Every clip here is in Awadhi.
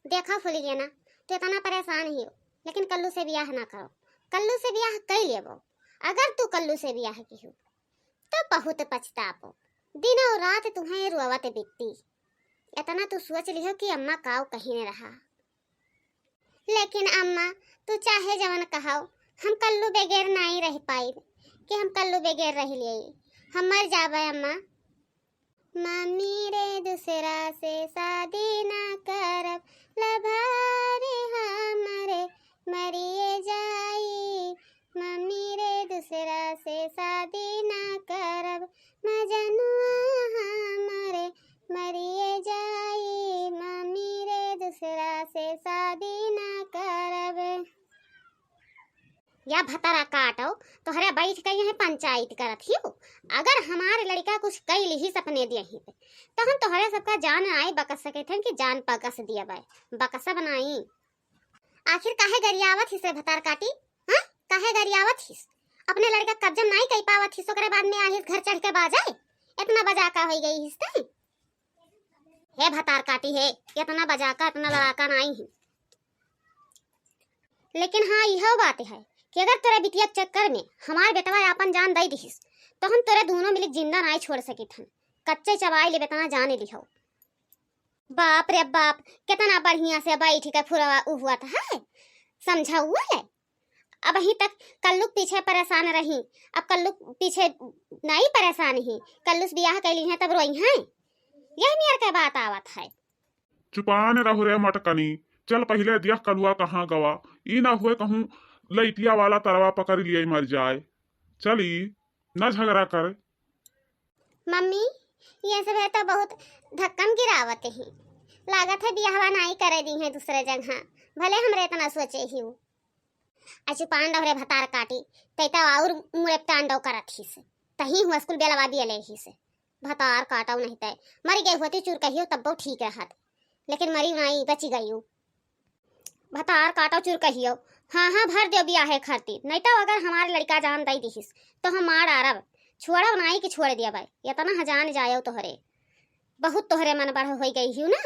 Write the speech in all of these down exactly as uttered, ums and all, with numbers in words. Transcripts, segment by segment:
देखा फुलगेना, तू इतना परेशान ही हो, लेकिन कल्लू से बियाह ना करो। कल्लू से बियाह कई लेबो। अगर तू कल्लू से बियाह की हो, तो बहुत पछताबो। दिनों रात तुम्हें रोवत बीती। इतना तू सोच लिहो कि अम्मा काऊ कहीं न रहा। लेकिन अम्मा, तू चाहे जवन कहो, हम कल्लू बगैर नाई रह पाइब, कि हम कल्लू बगैर रह लिए, हम मर जाबे अम्मा। मम्मी रे, दूसरा से शादी ना करब, लभारे हमरे मरिए जाई। मम्मी रे, दूसरा से शादी ना करब, मजनुआ हमरे मरिए जाई। मम्मी रे, दूसरा से शादी ना करब। या भतारा काटो, तोहरे बैठ के यहीं पंचायत करत हियो। अगर हमारे लड़का कुछ कई लिहिस अपने दियहीं पे, तो हम तोहरे सबका जान नाई बकस सकत हन कि जान बकस दियबे, बकसब नाई। आखिर काहे गरियावत हिस रे भतार काटी? हाँ, काहे गरियावत हिस? अपने लड़का कब्जा नाई कई पावत हिस, ओकरे बाद में आहिस घर चढ़ के बाजे, इतना बजाका होई गई हिस तैं। हे भतार काटी हे, इतना बजाका, इतना लड़ाका नाई ही। लेकिन हाँ, इहो बात है कि अगर तोरे बिटिया के चक्कर में हमार बेटवा आपन जान दई दिहिस, तो हम तोरे दोनों मिली जिंदा नाई छोड़ सकित हन। कच्चे चबाई लेबे तना जान लिहो। बाप रे बाप, कितना बढ़िया से बैठ के फुरवा उहुअत है, समझाउआ ले। अबहीं तक कल्लू के पीछे परेशान रही, अब कल्लू के पीछे नाई परेशान ही। कल्लू से बियाह कैली हैं तब रोई हैं, यह मेर के बात आवत है। चुपान रहो रे मटकनी, चल पहिले देख कलुआ कहाँ गवा, ई ना हुए कहूँ लइटिया वाला तरवा पकड़ लिए मर जाए। चली, ना झगड़ा कर। मम्मी, ये सब है तो बहुत धक्कम गिरावत ही, लागत है बियाहवा नाई करे दी है दूसरे जगह, भले हमरे इतना सोचे ही हूँ। आ चुपान रहो रे भतार काटी, तै तो और मुड़े तांडव करत हिस, तही हुआ स्कूल बेलवा दिए ले हिस। भतार काटो नहीं तय, मरी गई होती चुरकहियो तब्बो ठीक रहत, लेकिन मरी नाई, बची गई। भतार काटो चुरकहियो, हाँ हाँ भर दो बियाहे खरती, नहीं तो अगर हमार लड़का जान दई दिहिस तो हम मार डारब, छोड़ब नाई कि छोड़ दिया भाई। इतना हजान जायो तोहरे, बहुत तोहरे मन बढ़ होई गई हियो ना,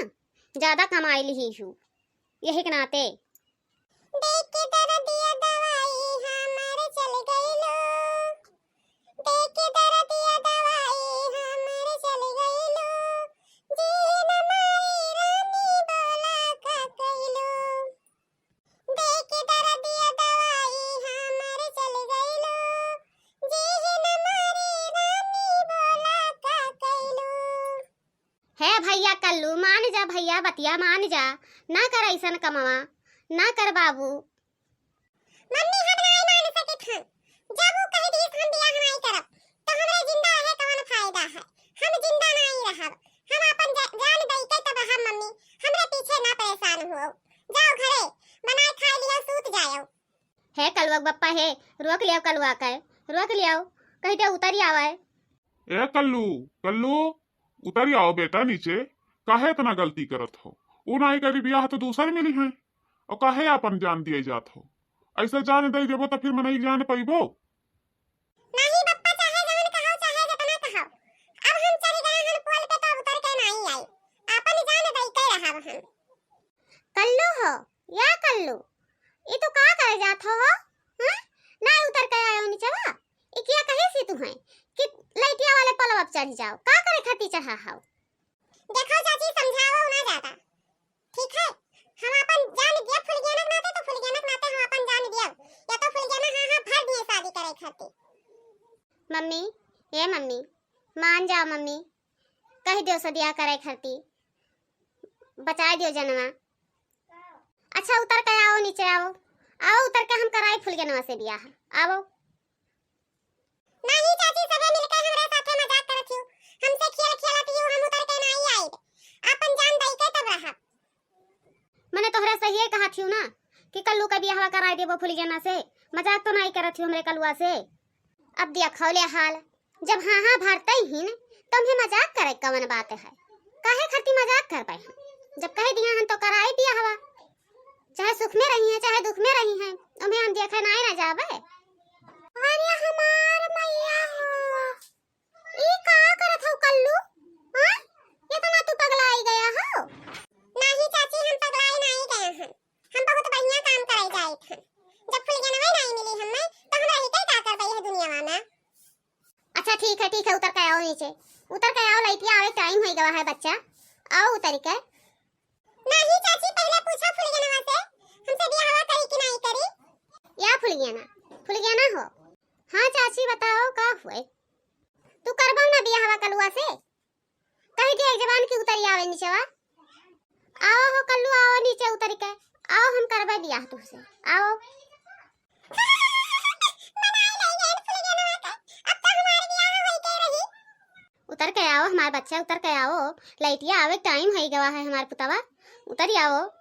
ज्यादा कमाई लिही हियो, यही के नाते। देख के दरदिया दवाई हमर चल गइलो, देख के दरदिया दवाई हमर चल गइलो, जी न माई रानी बोला का कइलो। देख के दरदिया दवाई हमर चल गइलो, जी न माई रानी बोला का कइलो। हे भैया कल्लू, मान जा भैया, बतिया मान जा, ना कर ऐसन कमवा, ना कर बाबू। मम्मी, हम नाई मान सकित हन, जब ऊ कह दिस हम बियाह नाई करब, तो हमरे जिंदा रहे कवन फायदा है? हम जिंदा नाई रहब, हम अपन जा-, जान दई के तब रहब मम्मी, हमरे पीछे ना परेशान हुओ। जाओ घरे, बनाए खाए लियो, सूत जाओ। हे कलुआ के बप्पा हे, रोक लियाओ कलुआ के, रोक लियाओ, कहीं ते उतरी आवे। ए कल्लू, कल्लू, उतरी आओ बेटा नीचे, काहे इतना गलती करत हो? ऊ नाई करी बियाह तो दूसर मिली हैं, और काहे आपन जान दिए जात हो? ऐसे जान दे देबो तो फिर मनई जान पइबो? नहीं बप्पा, चाहे जवन कहो, चाहे जतना कहो, अब हम चढ़ गए हन पोल पे तो उतर के नाई आई, आपन जान दई के रहब हम। कल्लू हो, या कल्लू, ई तू का करे जात हो, हो? हैं? ना उतर के आयो निचवा? ई किया कहे सी तू हैं कि लइटिया वाले पलवा पे चढ़ जाओ? का करे खातिर चढ़ा हाउ? देखो चाची, समझाओ ना ज्यादा, ठीक है? हम अपन जान दिया फुलगेना के नाते, तो फुलगेना के नाते हम अपन जान दिया, या तो फुलगेना हाँ हाँ भर दिए शादी करे खातिर। मम्मी, ए मम्मी, मान जाओ मम्मी, कह दियो सदिया करे खातिर, बचा दियो जनवा। अच्छा, उतर के आओ, नीचे आओ, आओ, उतर के हम कराई फुलगेनवा से बियाह। आओ। नहीं चाची, सबे मिलके हमरे साथे मजाक करत हियो, हमसे खेल खेलत हियो, हम उतर के नाई आइब, आपन जान दई के तब रहब। मने तोहरा सही कहा थियो ना कि कल्लू का बियाहवा कराई देबो फुलगेना से, मजाक तो नाई करत हियो हमरे कलुआ से। अब दिया खौले हाल, जब हाँ हाँ भरते ही न, तो हमें मजाक करे कवन बात है? काहे खातिर मजाक कर पाए हम? जब कह दिया हम तो कराई बियाहवा, चाहे सुख में रही हैं, चाहे दुख में रही हैं, उन्हें हम देखे नाई ना जावे। अरे हमार मैया हो, ई का करत हो कल्लू? हाँ? इतना तू पगलाई गया हो? नहीं चाची, हम पगलाई नाई है बच्चा, आओ उतरि के। नाही चाची, पहिले पूछा फुलगेनवा से, हमसे बियाहवा करी कि नाही करी। या फुलगेना, फुलगेना हो। हाँ चाची बताओ का हुए? तू करबो ना बियाहवा कलुआ से? कहि दे एक जबान की उतरि आवे नीचवा। आओ हो कल्लू, आओ नीचे उतरि के। आओ हम करबे बियाह तुहसे। आओ। बनाई लई गए फुलगेनवा के। अब तो हमार बियाह होई के रही। उतर के आओ हमार बच्चा, उतर के आओ। लइटिया आवे टाइम होई गवा है हमार पुतवा। उतरि आओ।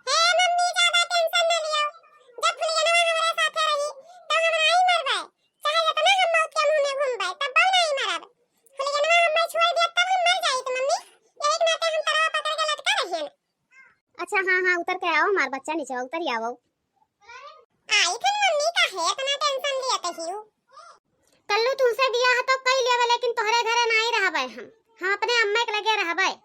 हे मम्मी, ज्यादा टेंशन न लियो। जब फुलगेनवा हमरे साथे रही, तो हम नाही मरबे। चाहे जितना हम मौत के मुंह में घूमबे, तब नाही मरब। फुलगेनवा हमें छोड़ दिया, तब हम मर जाई तो मम्मी। यही के नाते हम तरवा पकड़ के लटका रही हैं। अच्छा, हाँ, हाँ, उतर के आओ, हमार बच्चा नीचे उतर आओ। आई थन मम्मी, काहे इतना टेंशन लिया तहियो? कल्लू, तुमसे बियाह तो कई लेबे, लेकिन तोहरे घरे नाही रहबे हम। हम अपने अम्मा के लगे रहबे।